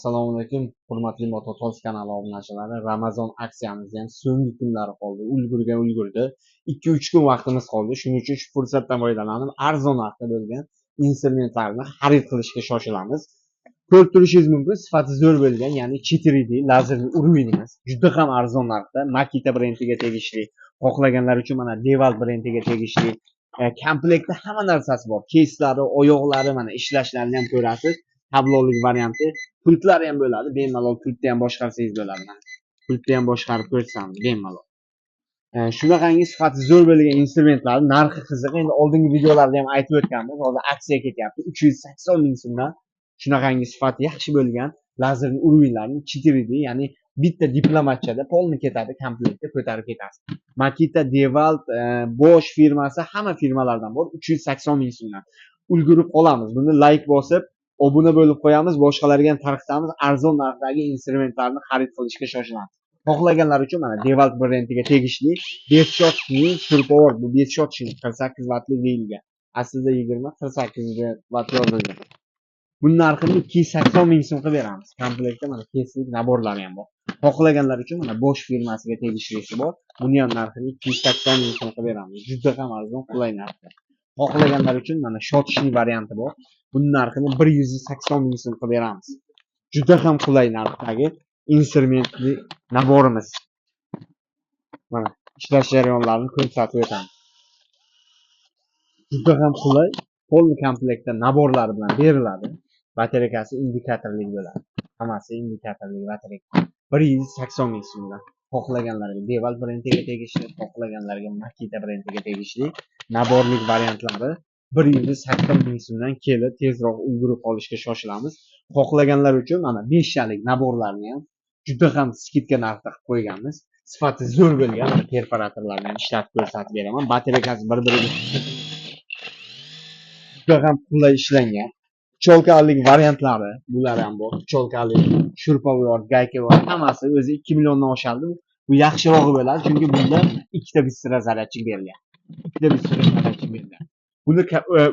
Assalomu alaykum, hurmatli Mototalks kanali obunachilari. Ramazon aksiyamizni ham so'nggi kunlari qoldi. Ulgurgan ulgurdi. 2-3 kun vaqtimiz qoldi. Shuning uchun shu fursatdan foydalanib, arzon narxda bo'lgan instrumentlarni xarid qilishga shoshilamiz. Ko'rib turishingiz mumkin, sifati zo'r bo'lgan, ya'ni 4D lazerli уровень imiz juda ham arzon narxda Makita brendiga tegishli. Xohlaganlar uchun mana Dewalt brendiga tegishli. Komplektda hamma narsasi bor. Keyslari, oyoqlari, mana ishlashlarini ham ko'rasiz. Kablolik varianti, pultlari ham bo'ladi. Bemalol pultni ham boshqarsangiz bo'ladi. Mana pultni ham boshqarib ko'rsamiz bemalol. Shunaqangi sifati zo'r bo'lgan instrumentlar, narxi qiziq. Endi oldingi videolarda ham aytib o'tganmiz. Hozir aksiya ketyapti. 380 ming so'mdan shunaqangi sifati yaxshi bo'lgan lazerli уровень larni 4D, ya'ni bitta diplomatchada полный ketadi, komplektda ko'tarib ketasiz. Makita, Dewalt, Bosch firmasi, hamma firmalardan bor 380 ming so'mdan. Ulgurib qolamiz. Buni like bosib, obuna bo'lib qo'yamiz, boshqalarga ham tarqatamiz. Arzon narxdagi instrumentlarni xarid qilishga shoshilamiz. Xohlaganlar uchun mana Dewalt brendiga tegishli бесщёточный шуруповёрт, bu бесщёточный 48 vattli deyilgan. Aslida 20, 48 vatt yozilgan. Buni narxini 280 ming so'm qilib beramiz. Komplektda mana keslik набор lari ham bor. Xohlaganlar uchun mana Bosch firmasiga tegishlisi bor. Buni ham narxini 280 ming so'm qilib beramiz. Juda ham arzon, qulay narxda. Xohlaganlar uchun mana щёточный varianti bor. Buni narxini 180 ming so'm qilib beramiz. Juda ham qulay narxdagi instrumentli набор imiz. Mana ishlash jarayonlarini ko'rsatib o'tamiz. Juda ham qulay, полный komplektda набор lari bilan beriladi. Batareykasi indikatorli bo'ladi. Hammasi indikatorli batareyka. 180 ming so'mdan. Xohlaganlarga Dewalt brendiga tegishli, xohlaganlarga Makita brendiga tegishli набор lik variantlari 180 ming so'mdan kelib, tezroq ulgurib qolishga shoshilamiz. Xohlaganlar uchun mana beshtalik набор larni ham juda ham скидка narxda qilib qo'yganmiz. Sifati zo'r bo'lgan perforatorlarni ham ishlatib ko'rsatib beraman. Batareykasi bir biriga juda ham qulay ishlangan. Пчёлка lik variantlari bular ham bor. Пчёлка li, шуруповёрт, гайковёрт, hammasi o'zi 2 milliondan oshadi. Bu yaxshirog'i bo'ladi, chunki bunda ikkita быстрозарядчик berilgan. Ikkita быстрозарядчик berilgan. Buni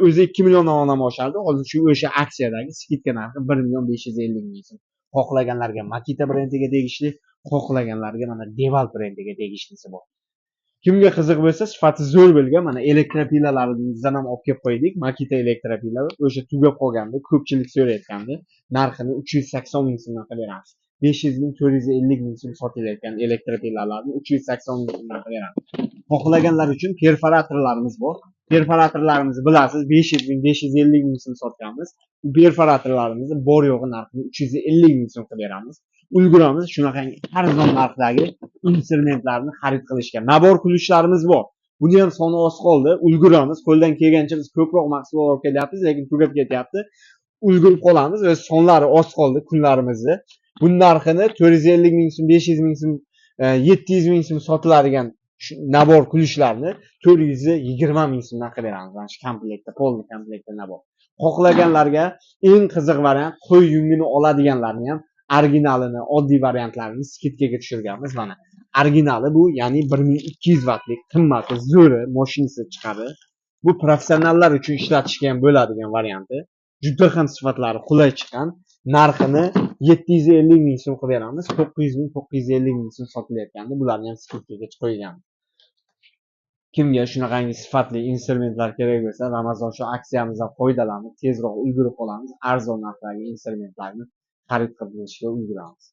o'zi 2 milliondan ham oshadi. Hozir shu o'sha aksiyadagi скидка narxi 1 million 550 ming so'm. Xohlaganlarga Makita brendiga tegishli, xohlaganlarga mana Dewalt brendiga tegishlisi bor. Kimga qiziq bo'lsa, sifati zo'r bo'lgan mana электропила larimizdan ham olib kelib qo'ydik. Makita электропила o'sha tugab qolgandi, ko'pchilik so'rayotgandi. Narxini 380 ming so'mdan qilib beramiz. 500 ming, 450 ming so'm sotilayotgan электропила larni 380 ming so'mdan qilib beramiz. Xohlaganlar uchun perforatorlarimiz bor. Perforatorlarimizni bilasiz, 500 ming, 550 ming so'm sotganmiz. Bu perforatorlarimizni bor yo'g'i narxini 350 ming so'm qilib beramiz. Ulguramiz shunaqangi arzon narxdagi instrumentlarni xarid qilishga. Набор ключ larimiz bor. Buni ham soni oz qoldi. Ulguramiz. Qo'ldan kelgancha biz ko'proq mahsulot olib kelyapmiz, lekin tugab ketyapti. Ulgurib qolamiz. O'z sonlari oz qoldi kunlarimizni. Buni narxini 450 ming so'm, 500 ming so'm, 700 ming so'm sotiladigan shu набор ключ larni 420 ming so'mdan qilib beramiz. Mana shu komplektda, полный komplektda набор. Xohlaganlarga eng qiziq variant, qo'y yungini oladiganlarni ham originalini, oddiy variantlarini скидка ga tushirganmiz mana. Originali bu, ya'ni 1200 vattlik, qimmati, zo'ri, moshinasi chiqadi. Bu professionallar uchun ishlatishga ham bo'ladigan varianti. Juda ham sifatlari qulay chiqqan. Narxini 750 ming so'm qilib beramiz. 900 ming, 950 ming so'm sotilayotgandi. Bularni ham скидка ga qo'yganmiz. Kimga shunaqangi sifatli instrumentlar kerak bo'lsa, Ramazon shu aksiyamizdan foydalanib, tezroq ulgurib qolamiz. Arzon narxdagi instrumentlarni xarid qilishga ulguramiz.